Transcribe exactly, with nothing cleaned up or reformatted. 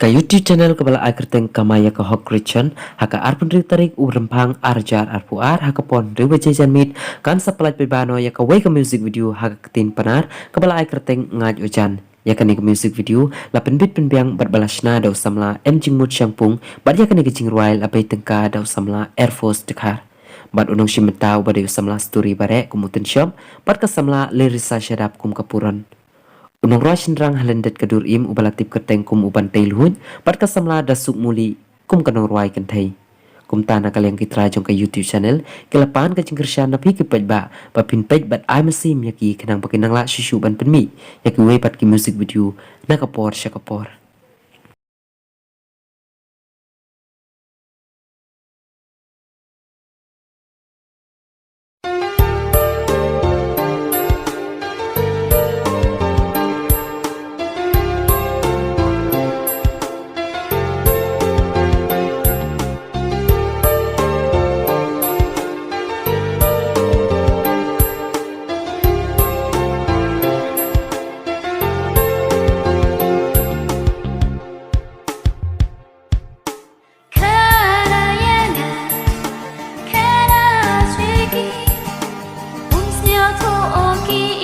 Ka YouTube channel kaba la ai kyrteng Kamai ïa ka Hok Creation, ha ka arphew hynriew tarik u Rymphang ar hajar arphew ar, ha ka por hynriew baje janmiet, kan sa pyllait paidbah noh ïa kawei ka music video ha ka ktien Pnar, kaba la ai kyrteng Ngait Ujan. Ïa kane ka music video la pynbit pynbiang bad ba la shna da u samla M Jingmut Shangpung, bad ïa kane ka jingrwai la bei tyngka da u samla Air Force Dkhar. Bad u nongshim bynta uba dei u samla Sturi Bareh kum u Tynshop, bad ka samla Larissa Shadap kum ka Puron. U nongrwai shynrang ha lyndet ka dur im uba la tip kyrteng kum u Bantei Lhuid, bad ka samla Dasuk Muli kum ka nongrwai kynthei. Kumta na ka liang ki trai jong ka YouTube channel, ki la pan ka jingkyrshan na phi ki paidbah, ba phin peit bad ai mynsiem ïa ki khnang ba kin nang lah shuh shuh ban pynmih ïa kiwei pat ki music video na ka por sha ka por. Khana ïa nga, khana jong ki, um sniawthuh ong ki